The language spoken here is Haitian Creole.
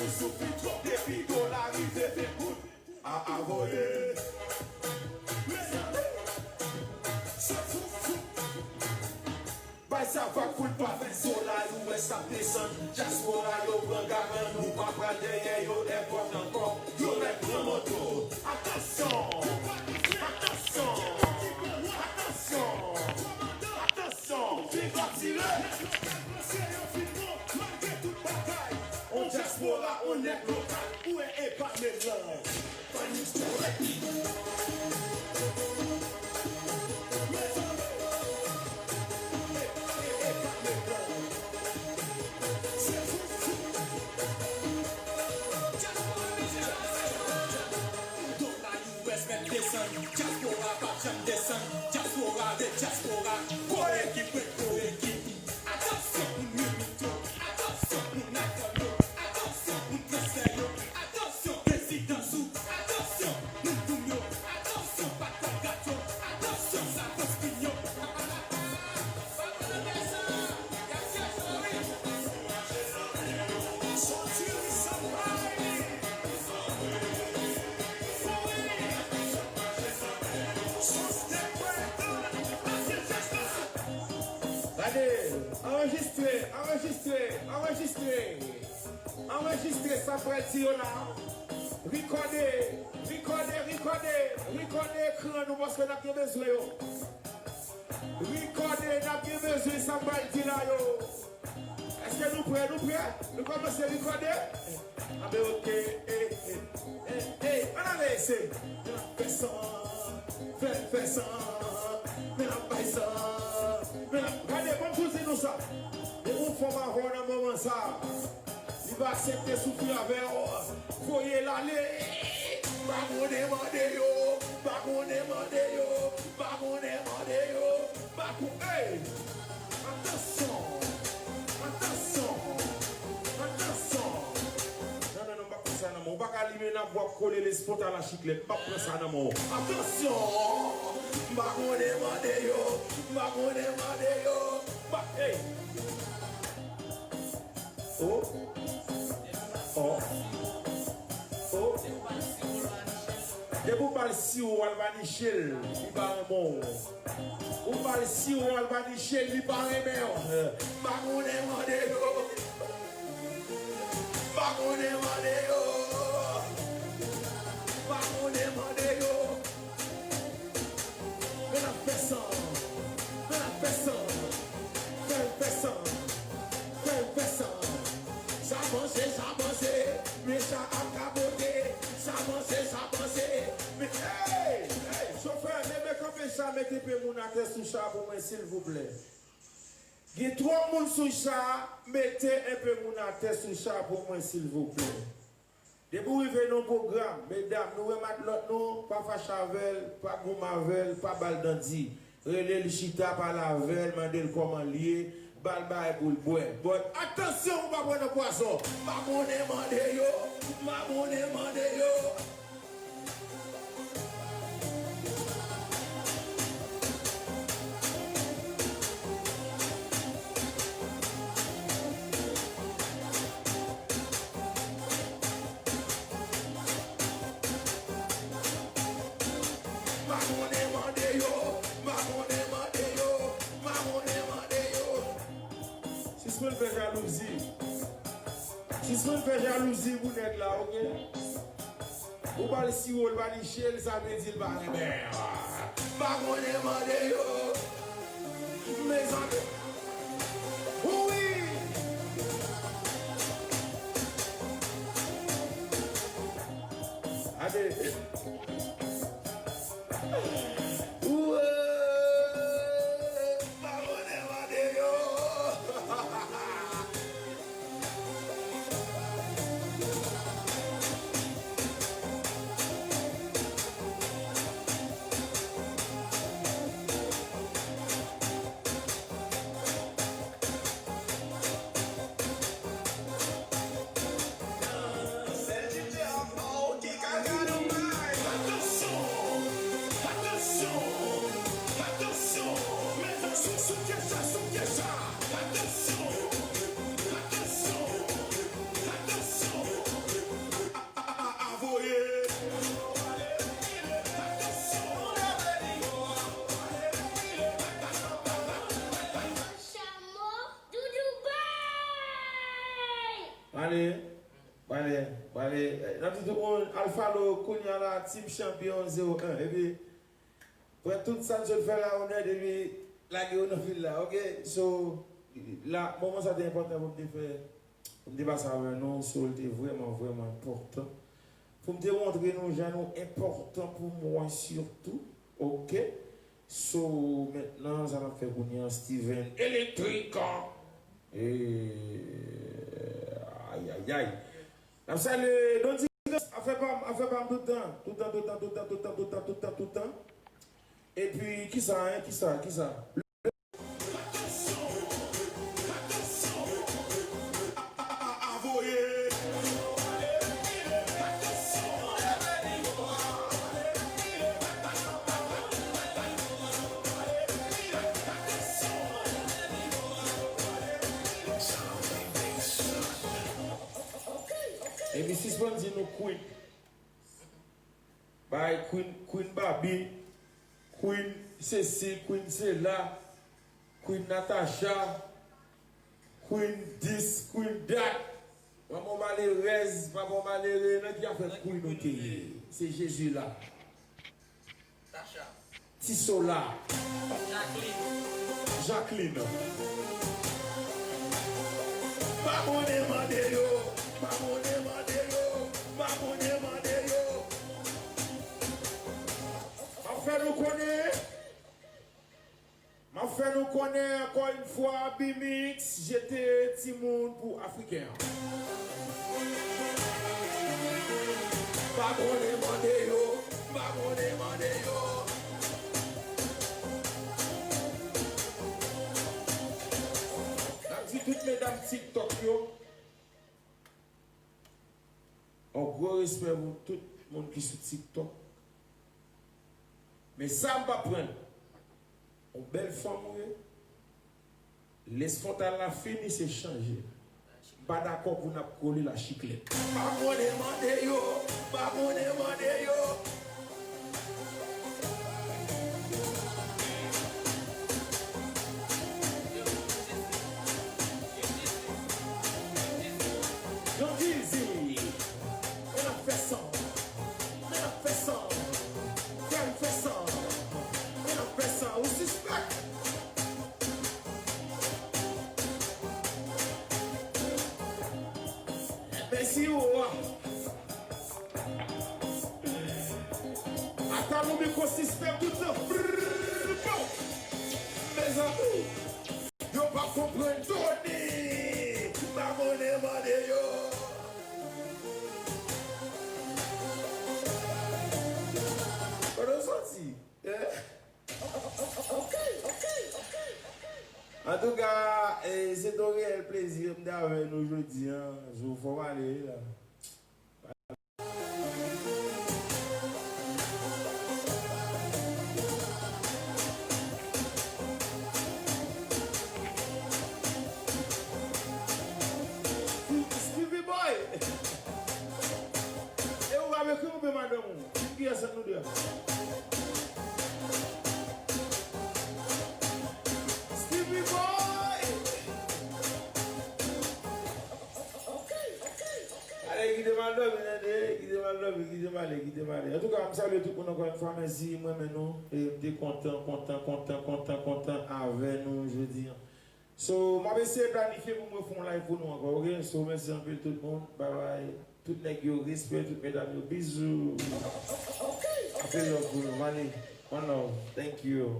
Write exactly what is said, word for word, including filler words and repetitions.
Ou soufri twòp depi dola rive ven goud. A, a voye. Mezanmi, se fou, fou. Bay sa va koul pa fè solay ou wè sa ap desann. Dyaspora yo pran gagann, nou pa pral dèyè yo èpòt ankò. Yo mèt pran moto. Atansyon! Atansyon! Atansyon! Atansyon! Viv ap tire! Malgre tout bagay, on dyaspora, on nèg lokal, ou wè e pa menm lan. Dola U S mèt desann, dyaspora p ap janm desann, dyaspora de dyaspora, gwo ekip ret gwo ekip. Atansyon moun Mimito, atansyon moun Ayfòn yo, atansyon moun transfè yo, atansyon rezidans ou, atansyon moun Koum yo, atansyon patwon gato, atansyon sa fos pin yo. Gade, anrejistre, anrejistre, anrejistre. Anrejistre sa frè di yo la. Rikòde, rikòde, rikòde, rikòde ekran nou paske n ap gen bezwen yo. Rikòde, n ap gen bezwen sa m pral di la yo. Èske nou prè? Nou prè? Nou kòmanse rikòde? Anben, oke. E, e, e, e, ann ale, se. Men n ap fè san, fè, fè san, men n ap bay san, men n ap, gade, ban m tou di nou sa. Depi yon fanm avè w nan moman sa, li pa aksepte soufri avè w, voye l ale. Pa konnen mande yo, pa konnen mande yo, pa konnen mande yo, pa kon-, ey! Atansyon! Atansyon! Atansyon! Non, non, non, m p ap pran sa nan men w. Ou pa ka limen nan w ap kole lespont a la chiklèt. M p ap pran sa nan men w. Atansyon! M pa konnen mande yo, m pa konnen mande yo, m pa, ey! Oh. Oh. Oh. Depi w ba l siwo, w al ba Nichel, li pa renmen w. Ou ba l siwo, w al ba Nichel, li pa renmen w. Pa konnen mande yo. Pa konnen mande yo. Pa konnen mande yo. Men n ap fè san, men n ap fè san, fè l fè san, fè l fè san. Sa panse, sa panse, men sa ap kapote. Sa panse, sa panse, men, ey, ey, chofè, leve kanpe cha, mete pye moun atè sou cha pou mwen, silvouplè. Gen twòp moun sou cha, mete enpe moun atè sou cha pou mwen, silvouplè. Depi w rive nan yon pwogram, medam, nou wè matlòt nou, pa fache avè l, pa goumen avè l, pa ba l dandi. Rele l chita, pale avè l, mande l kòman l ye, ba l bagay pou l bwè. But, atansyon pou w pa pran nan pwazon. Pa konnen mande yo, pa konnen mande yo. Pa konnen mande yo, pa konnen mande yo, pa konnen mande yo. Sispann fè jalouzi. Sispann fè jalouzi pou nèg la, oke? Ou ba l siwo, l pa niche l, sa vle di l pa renmen. Pa konnen mande yo. Mezanmi. Wi. Ade. Wi. Pa konnen mande yo. Prale, prale. N ap di tout moun, Alphalo, kounye a la, Team Champion zewo en. Epi, pran tout sa n sot fè la, ou nèt, epi lage yo nan fil la, oke? So, la, moman sa te enpòtan pou m te fè, pou m te pase avè nou, so, l te vrèman, vrèman enpòtan. Pou m te montre nou jan nou enpòtan pou mwen sitou, oke? So, mentnan, sa n ap fè kounye a, Steven Electric. E, ay, ay, ay. N ap salye Don Digas, afè pa m, afè pa m tout tan. Tout tan, tout tan, tout tan, tout tan, tout tan, tout tan, tout tan. Epi, kisa, en, kisa, kisa? Epi sispann di nou Queen. Bay Queen, Queen Barbie, Queen sesi, Queen sela, Queen Natacha, Queen dis, Queen dat. Manman w malerèz, papa w malere, nan ki afè Queen ou te ye? Se Jezi la. Ti Sola. Jacqueline. Jacqueline. Babone mande yo, babone mande yo, babone mande yo. M ap fè nou konnen, m ap fè nou konnen ankò yon fwa, Bimix jete timoun pou Afriken an. Babone mande yo, babone mande yo. N ap di tout medam TikTok yo, yon gwo respè pou tout moun ki sou TikTok. Men sa m p ap pran. Yon bèl fanm ou ye. Lè eskontal la fini, se chanje. M pa dakò pou n ap kole la chiklèt. Babone mande yo, babone mande yo. Don Dizzy, men n ap fè sa, men n ap fè sa, fè m fè sa, men n ap fè sa, ou sispèk. Mèsi, wa. Ata nou mikwo sispèk tout tan. Brrr, bon. Mezanmi, yo pa konprann Tony. Babone mande yo. Kote w soti? Eh? Antouka, eh, se te yon reyèl plezi m te avè nou jodi a. Jou fò m ale la. Stevie Boy! E ou pa m ekri oubyen madanm ou? Di m kiyès ant nou de a? Stevie Boy! Ale, kite m al dòmi, tande, kite m al dòmi, kite m ale, kite m ale. Antouka, m salye tout moun ankò yon fwa, mèsi, m renmen nou, e m te kontan, kontan, kontan, kontan, kontan avè nou jodi a. So, m ap eseye planifye pou mwen fè yon live pou nou ankò, oke? So, mèsi anpil tout moun, bye bye. Tout nèg yo, respè, tout medam yo, bizou. Anpil love pou nou, m ale. One love, thank you.